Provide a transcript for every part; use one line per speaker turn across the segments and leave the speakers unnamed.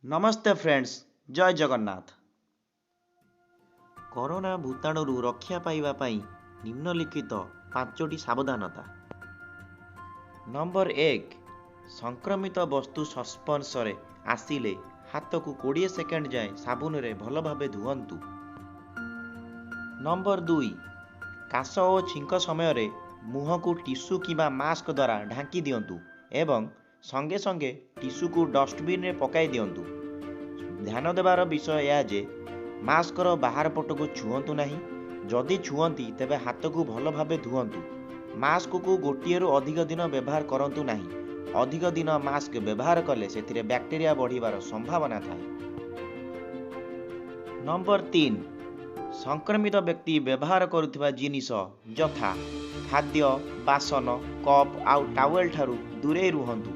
ନମସ୍ତେ friends, ଜୟ Jagannath. Corona ଭୂତାଣୁରୁ ରକ୍ଷା ପାଇବା ପାଇଁ ନିମ୍ନଲିଖିତ 5ଟି ସାବଧାନତା। ନମ୍ବର 1, ସଂକ୍ରମିତ ବସ୍ତୁ ସଂସ୍ପର୍ଶରେ ଆସିଲେ ହାତକୁ 20 ସେକେଣ୍ଡ ଯାଏଁ ସାବୁନରେ ଭଲ ଭାବେ ଧୁଅନ୍ତୁ। ନମ୍ବର 2, କାଶ ଓ ଛିଙ୍କ ସମୟରେ ମୁହଁକୁ ଟିସୁ କିମ୍ବା ମାସ୍କ ଦ୍ୱାରା ଢାଙ୍କି ଦିଅନ୍ତୁ ଏବଂ ସଙ୍ଗେ ସଙ୍ଗେ ଟିସୁକୁ ଡଷ୍ଟବିନରେ ପକାଇ ଦିଅନ୍ତୁ। ଧ୍ୟାନ ଦେବାର ବିଷୟ ଏହା ଯେ ମାସ୍କର ବାହାର ପଟକୁ ଛୁଅନ୍ତୁ ନାହିଁ। ଯଦି ଛୁଅନ୍ତି ତେବେ ହାତକୁ ଭଲ ଭାବେ ଧୁଅନ୍ତୁ। ମାସ୍କକୁ ଗୋଟିଏରୁ ଅଧିକ ଦିନ ବ୍ୟବହାର କରନ୍ତୁ ନାହିଁ। ଅଧିକ ଦିନ ମାସ୍କ ବ୍ୟବହାର କଲେ ସେଥିରେ ବ୍ୟାକ୍ଟେରିଆ ବଢ଼ିବାର ସମ୍ଭାବନା ଥାଏ। ନମ୍ବର 3, ସଂକ୍ରମିତ ବ୍ୟକ୍ତି ବ୍ୟବହାର କରୁଥିବା ଜିନିଷ ଯଥା ଖାଦ୍ୟ, ବାସନ, କପ୍ ଆଉ ଟାୱେଲ୍ ଠାରୁ ଦୂରେଇ ରୁହନ୍ତୁ।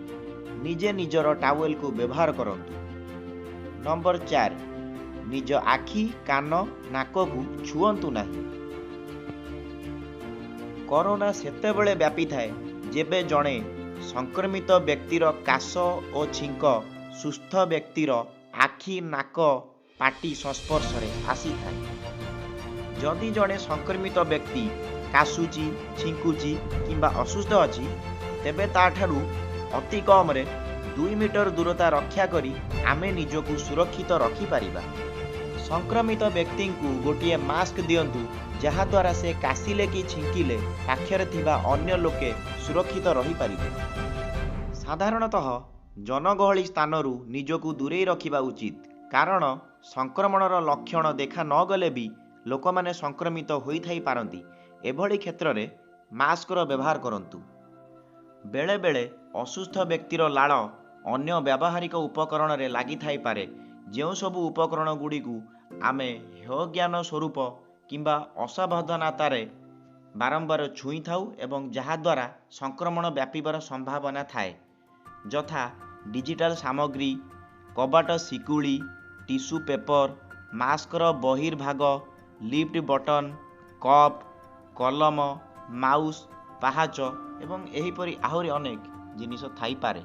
ନିଜେ ନିଜର ଟାୱେଲ୍କୁ ବ୍ୟବହାର କରନ୍ତୁ। ନମ୍ବର 4, ନିଜ ଆଖି, କାନ, ନାକକୁ ଛୁଅନ୍ତୁ ନାହିଁ। କରୋନା ସେତେବେଳେ ବ୍ୟାପିଥାଏ ଯେବେ ଜଣେ ସଂକ୍ରମିତ ବ୍ୟକ୍ତିର କାଶ ଓ ଛିଙ୍କ ସୁସ୍ଥ ବ୍ୟକ୍ତିର ଆଖି, ନାକ, ପାଟି ସଂସ୍ପର୍ଶରେ ଆସିଥାଏ। ଯଦି ଜଣେ ସଂକ୍ରମିତ ବ୍ୟକ୍ତି କାଶୁଛି, ଛିଙ୍କୁଛି କିମ୍ବା ଅସୁସ୍ଥ ଅଛି, ତେବେ ତା'ଠାରୁ ଅତି କମରେ 2 ମିଟର ଦୂରତା ରକ୍ଷା କରି ଆମେ ନିଜକୁ ସୁରକ୍ଷିତ ରଖିପାରିବା। ସଂକ୍ରମିତ ବ୍ୟକ୍ତିଙ୍କୁ ଗୋଟିଏ ମାସ୍କ ଦିଅନ୍ତୁ, ଯାହାଦ୍ୱାରା ସେ କାଶିଲେ କି ଛିଙ୍କିଲେ ପାଖରେ ଥିବା ଅନ୍ୟ ଲୋକେ ସୁରକ୍ଷିତ ରହିପାରିବେ। ସାଧାରଣତଃ ଜନଗହଳି ସ୍ଥାନରୁ ନିଜକୁ ଦୂରେଇ ରଖିବା ଉଚିତ, କାରଣ ସଂକ୍ରମଣର ଲକ୍ଷଣ ଦେଖା ନଗଲେ ବି ଲୋକମାନେ ସଂକ୍ରମିତ ହୋଇଥାଇପାରନ୍ତି। ଏଭଳି କ୍ଷେତ୍ରରେ ମାସ୍କର ବ୍ୟବହାର କରନ୍ତୁ। ବେଳେବେଳେ ଅସୁସ୍ଥ ବ୍ୟକ୍ତିର ଲାଳ ଅନ୍ୟ ବ୍ୟବହାରିକ ଉପକରଣରେ ଲାଗିଥାଇପାରେ, ଯେଉଁସବୁ ଉପକରଣ ଗୁଡ଼ିକୁ ଆମେ ହେୟଜ୍ଞାନ ସ୍ୱରୂପ କିମ୍ବା ଅସାବଧାନତାରେ ବାରମ୍ବାର ଛୁଇଁଥାଉ ଏବଂ ଯାହାଦ୍ୱାରା ସଂକ୍ରମଣ ବ୍ୟାପିବାର ସମ୍ଭାବନା ଥାଏ, ଯଥା ଡିଜିଟାଲ ସାମଗ୍ରୀ, କବାଟ ଶିକୁଳି, ଟିସୁ ପେପର, ମାସ୍କର ବହିର୍ଭାଗ, ଲିଫ୍ଟ ବଟନ୍, କପ୍, କଲମ, ମାଉସ୍, ପାହାଚ ଏବଂ ଏହିପରି ଆହୁରି ଅନେକ ଜିନିଷ ଥାଇପାରେ।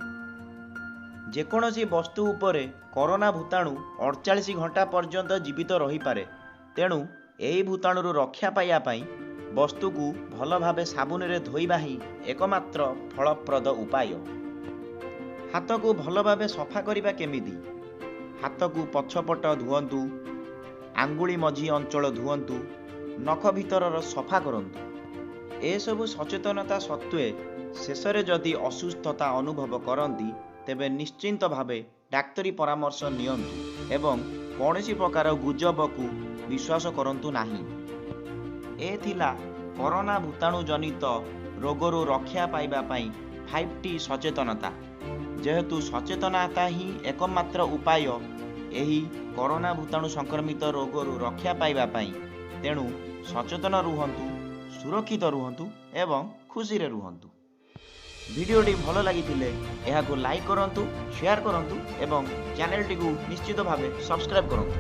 ଯେକୌଣସି ବସ୍ତୁ ଉପରେ କରୋନା ଭୂତାଣୁ 48 ଘଣ୍ଟା ପର୍ଯ୍ୟନ୍ତ ଜୀବିତ ରହିପାରେ। ତେଣୁ ଏହି ଭୂତାଣୁରୁ ରକ୍ଷା ପାଇବା ପାଇଁ ବସ୍ତୁକୁ ଭଲ ଭାବେ ସାବୁନରେ ଧୋଇବା ହିଁ ଏକମାତ୍ର ଫଳପ୍ରଦ ଉପାୟ। ହାତକୁ ଭଲ ଭାବେ ସଫା କରିବା କେମିତି? ହାତକୁ ପଛପଟ ଧୁଅନ୍ତୁ, ଆଙ୍ଗୁଳି ମଝି ଅଞ୍ଚଳ ଧୁଅନ୍ତୁ, ନଖ ଭିତରର ସଫା କରନ୍ତୁ। ଏସବୁ ସଚେତନତା ସତ୍ତ୍ୱେ ଶେଷରେ ଯଦି ଅସୁସ୍ଥତା ଅନୁଭବ କରନ୍ତି, ତେବେ ନିଶ୍ଚିନ୍ତ ଭାବେ ଡାକ୍ତରୀ ପରାମର୍ଶ ନିଅନ୍ତୁ ଏବଂ କୌଣସି ପ୍ରକାର ଗୁଜବକୁ ବିଶ୍ୱାସ କରନ୍ତୁ ନାହିଁ। ଏ ଥିଲା କରୋନା ଭୂତାଣୁ ଜନିତ ରୋଗରୁ ରକ୍ଷା ପାଇବା ପାଇଁ 5ଟି ସଚେତନତା। ଯେହେତୁ ସଚେତନତା ହିଁ ଏକମାତ୍ର ଉପାୟ ଏହି କରୋନା ଭୂତାଣୁ ସଂକ୍ରମିତ ରୋଗରୁ ରକ୍ଷା ପାଇବା ପାଇଁ, ତେଣୁ ସଚେତନ ରୁହନ୍ତୁ, ସୁରକ୍ଷିତ ରୁହନ୍ତୁ ଏବଂ ଖୁସିରେ ରୁହନ୍ତୁ। ଭିଡ଼ିଓଟି ଭଲ ଲାଗିଥିଲେ ଏହାକୁ ଲାଇକ୍ କରନ୍ତୁ, ସେୟାର କରନ୍ତୁ ଏବଂ ଚ୍ୟାନେଲଟିକୁ ନିଶ୍ଚିତ ଭାବେ ସବସ୍କ୍ରାଇବ୍ କରନ୍ତୁ।